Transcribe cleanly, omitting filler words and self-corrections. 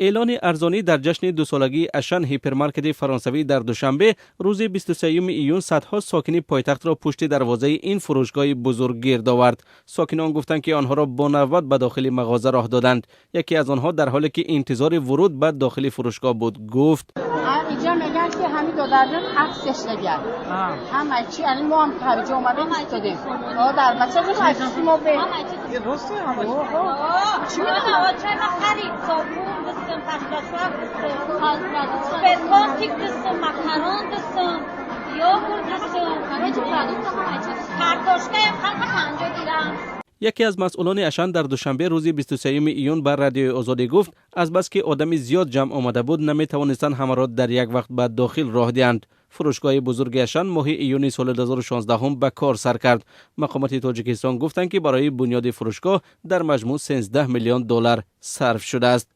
Эълони арзонӣ дар ҷашни дусолагии Ашан, ҳипермаркети фаронсавӣ дар Душанбе, рӯзи 23 июн садҳо сокини пойтахтро пушти дарвозаи ин фурӯшгоҳи бузург гирд овард. Сокинон гуфтанд, ки онҳоро бо навбат ба дохили мағоза роҳ доданд. Яке аз онҳо дар ҳоле ки интизори вуруд ба дохили фурӯшгоҳ буд, гуфт: Иҷа мегӯянд, ки ҳамин додарҷон акс иштагият, ҳама чи ани мо ҳам ҳамиҷо омадем, истодем дар бача мо. Чӣ харид? Собун дистим, пахташвак дистим, суперконтик дистим, макарон дистим, йогурт дистим, картошкаям халқа 50 дирам. Яке аз масъулони Ашан дар Душанбе рӯзи 23 июн ба Радиои Озодӣ гуфт, азбаски одами зиёд ҷамъ омада буд, наметавонистанд ҳамаро дар як вақт ба дохил роҳ диҳанд. Фурӯшгоҳи бузурги Ашан моҳи июни соли 2016 ба кор сар кард. Мақомоти Тоҷикистон гуфтанд, ки барои бунёди фурӯшгоҳ дар маҷмӯъ 13 миллион доллар сарф шудааст.